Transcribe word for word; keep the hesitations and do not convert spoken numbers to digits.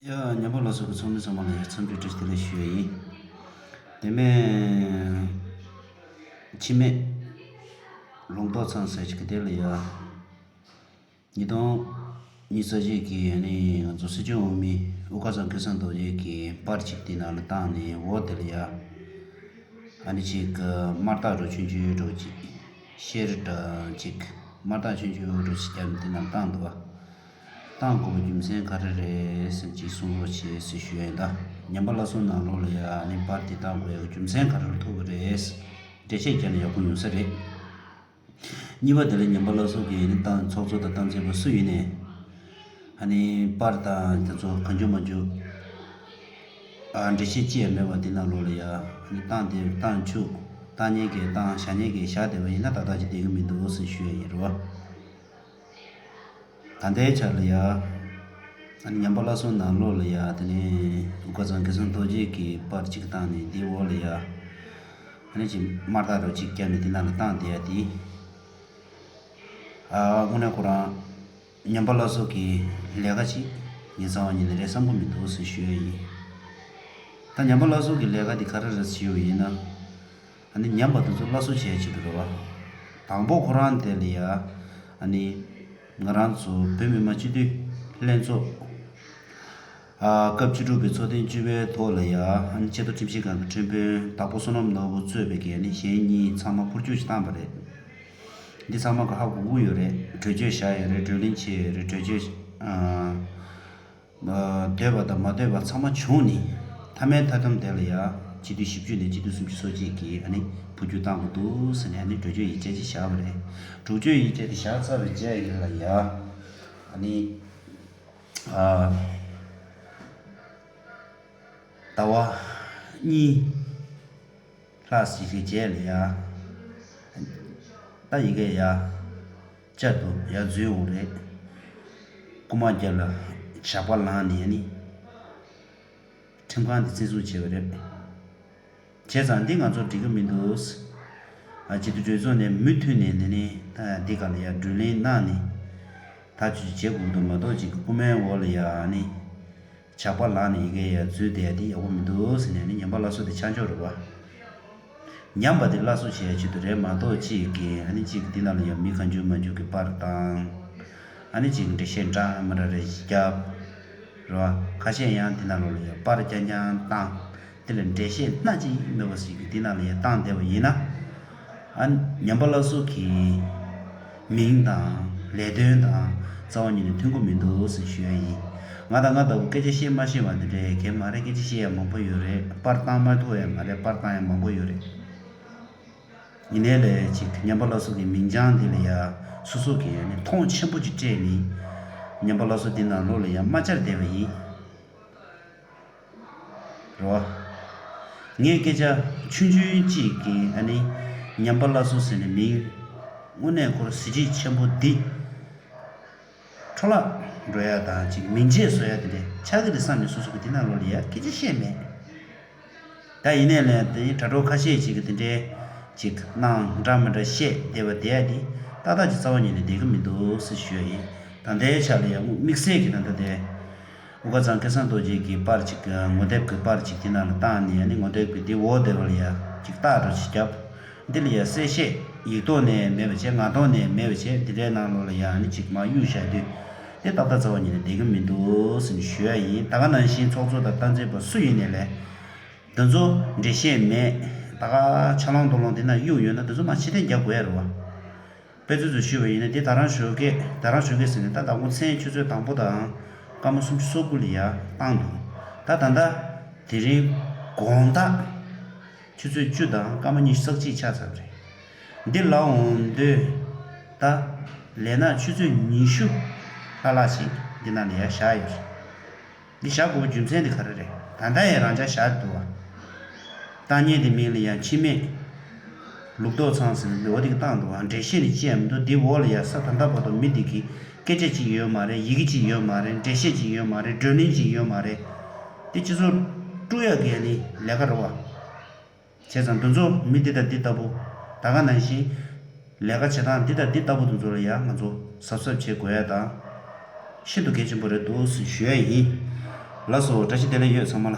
ཡ། ཉན་པ་ལ་སོགས་ཀྱི་ཚོགས་མི་ཚང་མ་ལ་ཡ་འཚམས་འདྲི་བཀྲ་ཤིས་བདེ་ལེགས་ཞུ་ཡ་ཡིན། དེ་མིན། འཆི་མེད་ལུང་རྟོགས་ཚང་ཟེར་ཅིག་གི་དེ་ལ་ཡ། ཉིས་སྟོང་ཉི་ཤུ་རྩ་གཅིག་གི་ནི་ང་ཚོ་སྲིད་སྐྱོང་འོས་མི་དབུ་དཀར་ཚང་སྐལ་བཟང་རྡོ་རྗེ་གི་པར་ཅིག་དེ་ནང་ལ་བཏང་ནས་འོ་དེ་ལ་ཡ། ཨ་ནི་ཅིག་དམར་རྟགས་འགྲོ་ཆུང་ཆུང་འགྲོ་ཅིག་ཤེར་འདྲ་ཅིག་དམར་རྟགས་ཆུང་ཆུང་འགྲོ་ཅིག་བརྒྱབ་ནས་དེ་ནང་བཏང་འདུག་བ། བཏང་དགོས་པའི་རྒྱུ་མཚན་ག་རེ་རེད་ཟེར་ཅིག་གསུང་རོགས་བྱེད་ཟེར་ཞུ་ཡ་ཡིན་ད། ཉན་པ་ལ་སོགས་ནང་ལོགས་ལ་ཡ་ཨ་ནི་པར་དེ་བཏང་དགོས་ཡ་གི་རྒྱུ་མཚན་ག་རེ་ལ་ཐུག་གི་རེད། འགྲེལ་བཤད་བརྒྱབ་ན་ཡག་པོ་ཡོང་ས་རེད། གཉིས་པ་དེ་ལ་ཉན་པ་ལ་སོགས་ཀྱི་ནི་ཏང་ཚོགས་གཙོ་དང་ཏང་རྩིས་པ་སུ་ཡིན་ནའི། ཨ་ནི་པར་དང་དེ་ཚོ་གང་བྱུང་མ་བྱུང་། ཨ་འགྲེལ་བཤད་ཅི་ཡང་མེད་པ་དེ་ནང་ལོགས་ལ་ཡ་ཨ་ནི་ཏང་དེ་ཏང་ཆུ་ཏང་ཉན་གྱི་ཏང་བཞག་ཉན་གྱི་བཞག་བསྡད་པ་ཡིན་ན་ཏག་ཏག་ཅིག་བསྡད་ཀྱི་མི་འདུག་ཟེར་ཞུ་ཡ་ཡིན་རེད་བ། ད་ལྟའི་ཆར་ལ་ཡ། ཨ་ནི་ཉན་པ་ལ་སོགས་ནང་ལོགས་ལ་ཡ་དེ་ནས་དབུ་དཀར་ཚང་སྐལ་བཟང་རྡོ་རྗེ་གི་པར་གཅིག་བཏང་ནས་དེའི་འོག་ལ་ཡ། ཨ་ནི་ཅིག་དམར་རྟགས་རོ་གཅིག་བརྒྱབ་ནས་དེ་ནང་ལ་བཏང་བསྡད་ཡ་དེ། ཨ་དངོས་གནས་ཁོ་རང་ཉན་པ་ལ་སོགས་ཀྱི་ལས་ཀ་ཅིག་ངས་རྩ་བ་ཉིད་ནས་རེད་བསམ་གྱི་མི་འདུག་ཟེར་ཞུ་ཡ་ཡིན། ད་ཉན་པ་ལ་སོགས་ཀྱི་ལས་ཀ་དེ་ག་རེ་རེད་ཞུ་བ་ཡིན་ན། ཨ་ནི་ཉན་པ་དེ་ཚོ་སླར་གསོ་བྱེད་ཡ་ཆེད་དུ་རེད་བ། དང་པོ་ཁོ་རང་དེ་ལ་ཡ། ཨ་ནི། ང་རང་ཚོ་བོད་མི་མང་སྤྱི་འཐུས་ལྷན་ཚོགས། ཨ་སྐབས་བཅུ་དྲུག་པའི་ཚོགས་ཐེངས་བཅུ་པའི་ཐོག་ལ་ཡ་ཨ་ནི་ཆེས་མཐོ་ཁྲིམས་ཞིབ་ཁང་གི་ཁྲིམས་དཔོན་དྭགས་པོ་བསོད་ནམས་ནོར་བུ་གཙོས་པའི་གི་ཨ་ནི་གཞན་གཉིས་ཚང་མ་འཕུར་སྐྱོད་ཅིག་བཏང་པ་རེད། འདི་ཚང་མ་གི་ཧ་གོ་གི་ཡོད་རེད། གྲོས་ཆོད་བཞག་ཡོད་རེད། བགྲོ་གླེང་བྱས་ཡོད་རེད། གྲོས་ཆོད་ཨ། འདོད་པ་དང་མ་འདོད་པ་ཚང་མ་བྱུང་ནས་མཐའ་མའི་མཐའ་མཚམས་དེ་ལ་ཡ་སྤྱི་འཐུས་བཞི་བཅུ་ནས་སྤྱི་འཐུས་སུམ་ཅུ་སོ་གཅིག་གིས་ཨ་ནི་འཕོ་འགྱུར་བཏང་དགོས་འདུག་ཟེར་ནས་ཨ་ནི་གྲོས་ཆོད་ཡིག་ཆ་ཅིག་བཞག་པ་རེད། གྲོས་ཆོད་ཡིག་ཆ་དེ་བཞག་ཚར་བའི་རྗེས་ཡིན་ལ་ཡ་ཨ་ནི་ཨ་ཟླ་བ་གཉིས་ལྷག་ཞིག་གི་རྗེས་ལ་ཡ། ད་ཡི་གེ་ཡ། བསྐྱར་དུ་ཡར་འཛུལ་འོང་རེད། རྐུ་མ་རྒྱབ་ལ་ཇག་པ་ལངས་ནས་ནི། ཁྲིམས་ཁང་དེ་བཙན་བཟུང་བྱས་པ་རེད། བྱས་ཙང་འདི་ང་ཚོར་འགྲིག་གི་མི་འདུག་ཨ་སྤྱི་འཐུས་གྲོས་ཚོགས་ནས་མུ་མཐུད་ནས་ནི་ནི་ད་འདི་ག་ལ་ཡ་བགྲོ་གླེང་གནང་ནས། ད་ཅི་བྱེད་དགོས་འདུག་མ་གཏོགས་ཅིག་རྐུ་མའི་འོག་ལ་ཡ་ནི། ཇག་པ་ལངས་ནས་ཡི་གེ་ཡར་འཛུལ་བསྡད་ཡ་དེ་ཡག་པོ་མི་འདུག་ཟེར་ནས་ནི་ཉན་པ་སླར་གསོ་དེ་ཆ་འཇོག་རེད་བ། ཉན་པ་དེ་སླར་གསོ་བྱེད་ཡ་ཆེད་དུ་རེད་མ་གཏོགས་ཅིག་གིས་ཨ་ནི་ཅིག་འདི་ནང་ལ་ཡང་མི་གང་བྱུང་མ་བྱུང་གི་པར་བཏང་། ཨ་ནི་ཅིག་འགྲེལ་བཤད་འདྲ་མི་འདྲ་རེ་བརྒྱབ། རེད་བ། ཁ་ཤས་ཡང་འདི་ནང་ལོགས་ལ་ཡང་པར་རྐྱང་རྐྱང་བཏང་། དེ་ལ་འགྲེལ་བཤད་སྣ་གཅིག་མེད་པ་ཞིག་གིས་འདི་ནང་ལ་ཡང་བཏང་བསྡད་པ་ཡིན་ན། ཨ་ཉམས་པ་སླར་གསོ་གི་མིང་དང་ལས་དོན་དང་རྩ་བ་ཉིད་ནས་མཐུན་གྱི་མི་འདུག་ཟེར་ཞུ་ཡ་ཡིན། ང་དང་ང་ལྟ་བུ་སྐད་ཆ་བཤད་མ་ཤེས་པ་འདི་འདྲའི་གལ་མ་རེད། སྐད་ཆ་བཤད་ཡ་མང་པོ་ཡོད་རེད། པར་བཏང་མ་ཐུབ་ཡ་མ་རེད། པར་བཏང་ཡ་མང་པོ་ཡོད་རེད། ཡིན་ནའི་ལས་ཅིག་ཉམས་པ་སླར་གསོ་གི་མིང་བྱང་འདི་ལ་ཡ་སོ་སོ་གིས་ནི་མཐོང་ཆེན་པོ་ཅིག་སྤྲད་ནས་ཉམས་པ་སླར་གསོ་འདི་ནང་ལོགས་ལ་ཡ་མ་བཅར་བསྡད་པ་ཡིན། རེད་བ། ངས་སྐད་ཆ་ཆུང་ཆུང་གཅིག་གིས་ཨ་ནི་ཉམས་པ་སླར་གསོ་ཟེར་ནས་མིང་དངོས་གནས་ཁོ་གཟི་བརྗིད་ཆེན་པོ་འདི་འཕྲོ་བརླག་འགྲོ་ཡ་དང་ཅིག་མིང་ཆད་བཟོ་ཡ་དེ་འདྲ་ཆགས་ཀྱི་རེད་བསམ་ནས་སོ་སོ་གི་འདི་ནང་ལོགས་ལ་ཡ་སྐད་ཆ་བཤད་མེད། ད་ཡིན་ནའི་ལས་དེ་དྲ་གྲོགས་ཁ་ཤས་ཅིག་གིས་དེ་འདྲའི་ཅིག་གནང་འདྲ་མི་འདྲ་བཤད་བསྡད་པ་དེ་ཡ་དེ་ཏག་ཏག་ཅིག་རྩ་བ་ཉིད་ནས་བསྡད་ཀྱི་མི་འདུག་ཟེར་ཞུ་ཡ་ཡིན། ད་ལྟའི་ཆ་ལ་ཡ་དམིགས་བསལ་གྱི་ད་ལྟ་དེ། དབུ་དཀར་ཚང་སྐལ་བཟང་རྡོ་རྗེ་གི་པར་ཅིག་ངོ་དེབ་ཀྱི་པར་ཅིག་དེ་ནང་ལ་བཏང་ནས་ཨ་ནི་ངོ་དེབ་ཀྱི་དེ་འོག་དེ་བ་ལ་ཡ་ཅིག་རྟགས་འདྲ་ཅིག་བརྒྱབ། འདི་ལ་ཡ་གསལ་བཤད་ཡིག་ཐོག་ནས་མེད་པ་བྱས། ངག་ཐོག་ནས་མེད་པ་བྱས། འདི་འདྲའི་ནང་ལོགས་ལ་ཡ་ཨ་ནི་ཅིག་མར་གཡུག་བཞག་དུས་དེ་ཏག་ཏག་རྩ་བ་ཉིད་ནས་བསྡད་ཀྱི་མི་འདུག་ཟེར་ནས་ཞུ་ཡ་ཡིན། ད་ག་ནང་བཞིན་ཚོགས་གཙོ་དང་སྟངས་འཛིན་པ་སུ་ཡིན་ནའི་ལས། འདི་ཚོ་འགྲེལ་བཤད་མེད། ད་ག་ཆ་ལང་དོ་ལོང་དེ་ན་གཡུག་ཡོད་ན་འདི་ཚོ་མར་ཕྱིར་འཐེན་རྒྱག་དགོས་ཡ་རེད་བ། དཔེ་མཚོན་དུ་ཞུས་པ་ཡིན་ན་འདི་ད་རང་ཞོགས་ཀས་ད་རང་ཞོགས་ཀས་ཟེར་ནས་ད་ཟླ་ངོ་མཚན་ཆུ་ཚོད་དང་པོ་དང་སྐར་མ་སུམ་ཅུ་སོ་དགུ་ལ་ཡར་བཏང་འདུག་ད་ད་ལྟ་དེ་རིང་དགོང་དག་ཆུ་ཚོད་བཅུ་དང་སྐར་མ་ཉི་ཤུ་རྩ་གཅིག་ཆགས་ཚར་བ་རེད། འདི་ལ་འོང་དུས་ད་ལས་ན་ཆུ་ཚོད་ཉི་ཤུ་ལྷག་ལྷག་ཞིག་འདི་ནང་ལ་ཡར་བཞག་ཡོད་རེད། འདི་བཞག་དགོས་པའི་རྒྱུ་མཚན་དེ་ག་རེ་རེད། ད་ལྟ་ཡང་རང་འཇགས་བཞག་འདུག་བ། བཏང་མཁན་དེ་མིང་ལ་ཡང་འཆི་མེད་ལུང་རྟོགས་ཚང་ཟེར་ནས་འོ་དེ་གི་བཏང་འདུག་བ། འགྲེལ་བཤད་ནི་ཅི་ཡང་མི་འདུག་འདི་འོག་ལ་ཡང་ས་ད་ལྟ་བར་དུ་མི་དེ་གི་སྐད་ཆ་ཅིག་ཡོད་མ་རེད། ཡི་གེ་ཅིག་ཡོད་མ་རེད། འགྲེལ་བཤད་ཅིག་ཡོད་མ་རེད། བགྲོ་གླེང་ཅིག་ཡོད་མ་རེད། འདི་སྤྱི་ཚོགས་དཀྲུག་ཡག་གི་ནི་ལས་ཀ་རེད་བ། བྱས་ཙང་འདི་ཚོ་མི་འདི་དང་འདི་ལྟ་བུ་ད་ག་ནང་བཞིན་ལས་ཀ་བྱེད་སྟངས་འདི་དང་འདི་ལྟ་བུ་དེ་ཚོ་ལ་ཡང་ང་ཚོ་གཟབ་གཟབ་བྱེད་དགོས་ཡ་དང་ཤིན་ཏུ་གལ་ཆེན་པོ་རེད་འདུག་ཟེར་ཞུ་ཡ་ཡིན། ལགས་སོ། བཀྲ་ཤིས་བདེ་ལེགས་ཡོད་ཚང་མ་ལ།